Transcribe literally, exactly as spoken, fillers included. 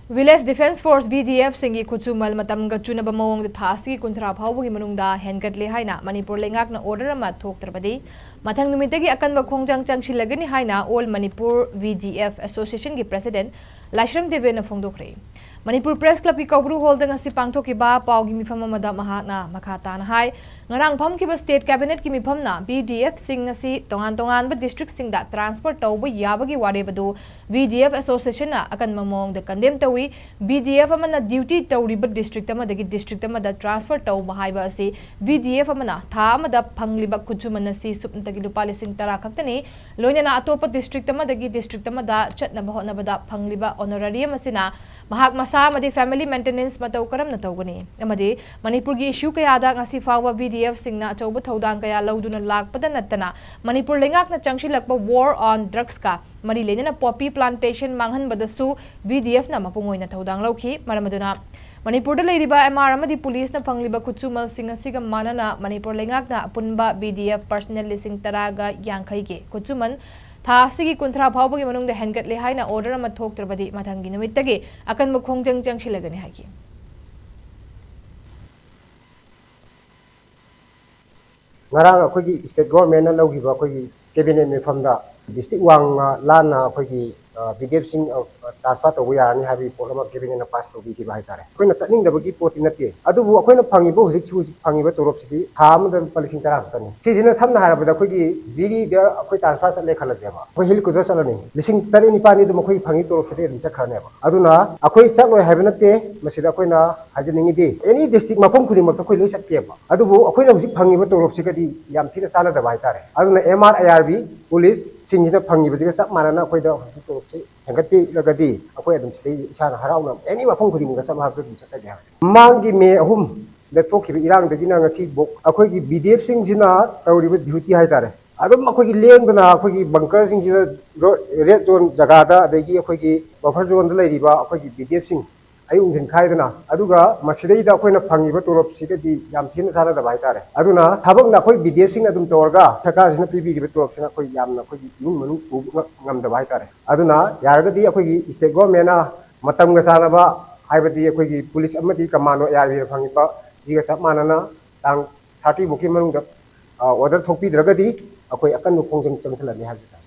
Village Defence Force, V D F ꯁꯤꯡꯒꯤ ꯈꯨꯠꯁꯨꯃꯜ ꯃꯇꯝꯒ ꯆꯨꯅꯕ ꯃꯑꯣꯡꯗ ꯊꯥ ꯑꯁꯤꯒꯤ ꯀꯨꯟꯊ꯭ꯔꯥ ꯐꯥꯎꯕꯒꯤ ꯃꯅꯨꯡꯗ ꯍꯦꯟꯒꯠꯂꯦ ꯍꯥꯏꯅ ꯃꯅꯤꯄꯨꯔ ꯂꯩꯉꯥꯛꯅ order ꯑꯃ ꯊꯣꯛꯇ꯭ꯔꯕꯗꯤ, ꯃꯊꯪ ꯅꯨꯃꯤꯠꯇꯒꯤ ꯑꯀꯟꯕ ꯈꯣꯡꯖꯪ ꯆꯪꯁꯤꯜꯂꯒꯅꯤ ꯍꯥꯏꯅ All Manipur V D F Association ꯒꯤ President ꯂꯥꯏꯁ꯭ꯔꯝ ꯗꯦꯕꯦꯅ ꯐꯣꯡꯗꯣꯛꯈ꯭ꯔꯦ꯫ ꯃꯅꯤꯄꯨꯔ Press Club ꯀꯤ ꯀꯧꯕ꯭ꯔꯨ hall ꯗ ꯉꯁꯤ ꯄꯥꯡꯊꯣꯛꯈꯤꯕ ꯄꯥꯎꯒꯤ ꯃꯤꯐꯝ ꯑꯃꯗ ꯃꯍꯥꯛꯅ ꯃꯈꯥ ꯇꯥꯅ ꯍꯥꯏ, ꯉꯔꯥꯡ ꯐꯝꯈꯤꯕ State Cabinet ꯀꯤ ꯃꯤꯐꯝꯅ V D F ꯁꯤꯡ ꯑꯁꯤ ꯇꯣꯉꯥꯟ ꯇꯣꯉꯥꯟꯕ district ꯁꯤꯡꯗ transfer ꯇꯧꯕ ꯌꯥꯕꯒꯤ ꯋꯥꯔꯦꯞ ꯑꯗꯨ V D F Association ꯅ ꯑꯀꯟꯕ ꯃꯑꯣꯡꯗ condemn ꯇꯧꯏ꯫ V D F ꯑꯃꯅ duty ꯇꯧꯔꯤꯕ district ꯑꯃꯗꯒꯤ district ꯑꯃꯗ transfer ꯇꯧꯕ ꯍꯥꯏꯕ ꯑꯁꯤ V D F ꯑꯃꯅ ꯊꯥ ꯑꯃꯗ ꯐꯪꯂꯤꯕ ꯈꯨꯠꯁꯨꯃꯟ ꯑꯁꯤ ꯁꯨꯞꯅꯇꯒꯤ ꯂꯨꯄꯥ ꯂꯤꯁꯤꯡ ꯇꯔꯥ ꯈꯛꯇꯅꯤ꯫ ꯂꯣꯏꯅꯅ ꯑꯇꯣꯞꯄ district ꯑꯃꯗꯒꯤ district ꯑꯃꯗ ꯆꯠꯅꯕ ꯍꯣꯠꯅꯕꯗ ꯐꯪꯂꯤꯕ honorarium ꯑꯁꯤꯅ ꯃꯍꯥꯛ ꯃꯁꯥ ꯑꯃꯗꯤ family maintenance ꯃꯇꯧ ꯀꯔꯝꯅ ꯇꯧꯒꯅꯤ? ꯑꯃꯗꯤ ꯃꯅꯤꯄꯨꯔꯒꯤ issue ꯀꯌꯥꯗ ꯉꯁꯤ ꯐꯥꯎꯕ V D F ꯁꯤꯡꯅ ꯑꯆꯧꯕ ꯊꯧꯗꯥꯡ ꯀꯌꯥ ꯂꯧꯗꯨꯅ ꯂꯥꯛꯄꯗ ꯅꯠꯇꯅ, ꯃꯅꯤꯄꯨꯔ ꯂꯩꯉꯥꯛꯅ ꯆꯪꯁꯤꯜꯂꯛꯄ war on drugs ꯀ ꯃꯔꯤ ꯂꯩꯅꯅ poppy plantation ꯃꯥꯡꯍꯟꯕꯗꯁꯨ V D F ꯅ ꯃꯄꯨꯡ ꯑꯣꯏꯅ ꯊꯧꯗꯥꯡ ꯂꯧꯈꯤ꯫ ꯃꯔꯝ ꯑꯗꯨꯅ ꯃꯅꯤꯄꯨꯔꯗ ꯂꯩꯔꯤꯕ M R ꯑꯃꯗꯤ ꯄꯨꯂꯤꯁꯅ ꯐꯪꯂꯤꯕ ꯈꯨꯠꯁꯨꯃꯜꯁꯤꯡ ꯑꯁꯤꯒ ꯃꯥꯟꯅꯅ ꯃꯅꯤꯄꯨꯔ ꯂꯩꯉꯥꯛꯅ ꯑꯄꯨꯟꯕ V D F personnel ꯂꯤꯁꯤꯡ ꯇꯔꯥꯒ ꯌꯥꯡꯈꯩꯒꯤ ꯈꯨꯠꯁꯨꯃꯟ ꯊꯥ ꯑꯁꯤꯒꯤ ꯀꯨꯟꯊ꯭ꯔꯥ ꯐꯥꯎꯕꯒꯤ ꯃꯅꯨꯡꯗ ꯍꯦꯟꯒꯠꯂꯦ ꯍꯥꯏꯅ order ꯑꯃ ꯊꯣꯛꯇ꯭ꯔꯕꯗꯤ ꯃꯊꯪꯒꯤ ꯅꯨꯃꯤꯠꯇꯒꯤ ꯑꯀꯟꯕ ꯈꯣꯡꯖꯪ ꯆꯪꯁꯤꯜꯂꯒꯅꯤ ꯍꯥꯏꯈꯤ꯫ ꯉꯔꯥꯡ ꯑꯩꯈꯣꯏꯒꯤ state government ꯅ ꯂꯧꯈꯤꯕ ꯑꯩꯈꯣꯏꯒꯤ cabinet ꯃꯤꯐꯝꯗ district ꯋꯥꯡꯃ ꯂꯥꯟꯅ ꯑꯩꯈꯣꯏꯒꯤ, ꯑ, V D F ꯁꯤꯡ, ꯑ, transfer ꯇꯧꯕ ꯌꯥꯔꯅꯤ ꯍꯥꯏꯕꯒꯤ ꯄꯣꯠ ꯑꯃ cabinet ꯅ pass ꯇꯧꯕꯤꯈꯤꯕ ꯍꯥꯏꯇꯥꯔꯦ꯫ ꯑꯩꯈꯣꯏꯅ ꯆꯠꯅꯤꯡꯗꯕꯒꯤ ꯄꯣꯠꯇꯤ ꯅꯠꯇꯦ, ꯑꯗꯨꯕꯨ ꯑꯩꯈꯣꯏꯅ ꯐꯪꯉꯤꯕ, ꯍꯧꯖꯤꯛꯁꯨ ꯍꯧꯖꯤꯛ ꯐꯪꯉꯤꯕ ꯇꯣꯂꯣꯞꯁꯤꯗꯤ ꯊꯥ ꯑꯃꯗ ꯂꯨꯄꯥ ꯂꯤꯁꯤꯡ ꯇꯔꯥ ꯈꯛꯇꯅꯤ꯫ ꯁꯤꯁꯤꯅ ꯁꯝꯅ ꯍꯥꯏꯔꯕꯗ ꯑꯩꯈꯣꯏꯒꯤ ꯖꯤꯔꯤꯗ ꯑꯩꯈꯣꯏ transfer ꯆꯠꯂꯦ ꯈꯜꯂꯁꯦꯕ, ꯑꯩꯈꯣꯏ helicopter ꯆꯠꯂꯅꯤ, ꯂꯤꯁꯤꯡ ꯇꯔꯦꯠ ꯅꯤꯄꯥꯜꯗꯤ ꯑꯗꯨꯝ ꯑꯩꯈꯣꯏ ꯐꯪꯉꯤ ꯇꯣꯂꯣꯞꯁꯤꯗꯤ ꯑꯗꯨꯝ ꯆꯠꯈ꯭ꯔꯅꯦꯕ꯫ ꯑꯗꯨꯅ ꯑꯩꯈꯣꯏ ꯆꯠꯂꯣꯏ ꯍꯥꯏꯕ ꯅꯠꯇꯦ, ꯃꯁꯤꯗ ꯑꯩꯈꯣꯏꯅ ꯍꯥꯏꯖꯅꯤꯡꯉꯤꯗꯤ any district ꯃꯐꯝ ꯈꯨꯗꯤꯡꯃꯛꯇ ꯑꯩꯈꯣꯏ ꯂꯣꯏ ꯆꯠꯀꯦꯕ꯫ ꯑꯗꯨꯕꯨ ꯑꯩꯈꯣꯏꯅ ꯍꯧꯖꯤꯛ ꯐꯪꯉꯤꯕ ꯇꯣꯂꯣꯞꯁꯤꯒꯗꯤ ꯌꯥꯝ ꯊꯤꯅ ꯆꯥꯟꯅꯗꯕ ꯍꯥꯏꯇꯥꯔꯦ꯫ ꯑꯗꯨꯅ M R I R B, ꯄꯨꯂꯤꯁꯁꯤꯡꯁꯤꯅ ꯐꯪꯉꯤꯕꯁꯤꯒ ꯆꯞ ꯃꯥꯟꯅꯅ ꯑꯩꯈꯣꯏꯗ ꯍꯧꯖꯤꯛ ꯇꯣꯂꯣꯞꯁꯤ ꯍꯦꯟꯒꯠꯄꯤꯔꯒꯗꯤ ꯑꯩꯈꯣꯏ ꯑꯗꯨꯝ ꯁꯤꯗꯩ ꯏꯁꯥꯅ ꯍꯔꯥꯎꯅ any ꯃꯐꯝ ꯈꯨꯗꯤꯡꯃꯛꯇ ꯆꯠꯂꯣ ꯍꯥꯏꯕꯗ ꯑꯗꯨꯝ ꯆꯠꯆꯒꯦ ꯍꯥꯏꯕꯁꯦ꯫ ꯃꯃꯥꯡꯒꯤ ꯃꯦ ꯑꯍꯨꯝꯗ ꯊꯣꯛꯈꯤꯕ ꯏꯔꯥꯡꯗꯒꯤꯅ ꯉꯁꯤꯐꯥꯎ ꯑꯩꯈꯣꯏꯒꯤ V D F ꯁꯤꯡꯁꯤꯅ ꯇꯧꯔꯤꯕ duty ꯍꯥꯏꯇꯥꯔꯦ, ꯑꯗꯨꯝ ꯑꯩꯈꯣꯏꯒꯤ ꯂꯦꯡꯗꯅ ꯑꯩꯈꯣꯏꯒꯤ bunker ꯁꯤꯡꯁꯤꯗ ro-, red zone ꯖꯒꯥꯗ, ꯑꯗꯒꯤ ꯑꯩꯈꯣꯏꯒꯤ buffer zone ꯗ ꯂꯩꯔꯤꯕ ꯑꯩꯈꯣꯏꯒꯤ V D F ꯁꯤꯡ ꯑꯌꯨꯛ ꯅꯨꯡꯊꯤꯟ ꯈꯥꯏꯗꯅ, ꯑꯗꯨꯒ ꯃꯁꯤꯗꯩꯗ ꯑꯩꯈꯣꯏꯅ ꯐꯪꯉꯤꯕ ꯇꯣꯂꯣꯞꯁꯤꯒꯗꯤ ꯌꯥꯝ ꯊꯤꯅ ꯆꯥꯟꯅꯗꯕ ꯍꯥꯏꯇꯥꯔꯦ꯫ ꯑꯗꯨꯅ ꯊꯕꯛꯅ ꯑꯩꯈꯣꯏ V D F ꯁꯤꯡꯅ ꯑꯗꯨꯝ ꯇꯧꯔꯒ ꯁꯔꯀꯥꯔꯁꯤꯅ ꯄꯤꯕꯤꯔꯤꯕ ꯇꯣꯂꯣꯞꯁꯤꯅ ꯑꯩꯈꯣꯏ ꯌꯥꯝꯅ ꯑꯩꯈꯣꯏꯒꯤ ꯏꯃꯨꯡ ꯃꯅꯨꯡ ꯄꯨꯕ ꯉꯝꯗꯕ ꯍꯥꯏꯇꯥꯔꯦ꯫ ꯑꯗꯨꯅ ꯌꯥꯔꯒꯗꯤ ꯑꯩꯈꯣꯏꯒꯤ state government ꯅ ꯃꯇꯝꯒ ꯆꯥꯟꯅꯕ, ꯍꯥꯏꯕꯗꯤ ꯑꯩꯈꯣꯏꯒꯤ ꯄꯨꯂꯤꯁ ꯑꯃꯗꯤ ꯀꯃꯥꯟꯗꯣ ꯑꯦ ꯑꯥꯔ ꯕꯤꯅ ꯐꯪꯉꯤꯕ ꯁꯤꯒ ꯆꯞ ꯃꯥꯟꯅꯅ ꯇꯥꯡ ꯊꯥꯔꯇꯤ ꯐꯥꯎꯒꯤ ꯃꯅꯨꯡꯗ ꯑꯣꯔꯗꯔ ꯊꯣꯛꯄꯤꯗ꯭ꯔꯒꯗꯤ ꯑꯩꯈꯣꯏ ꯑꯀꯟꯕ ꯈꯣꯡꯖꯪ ꯆꯪꯁꯤꯜꯂꯅꯤ ꯍꯥꯏꯕꯁꯤ ꯇꯥꯏ꯫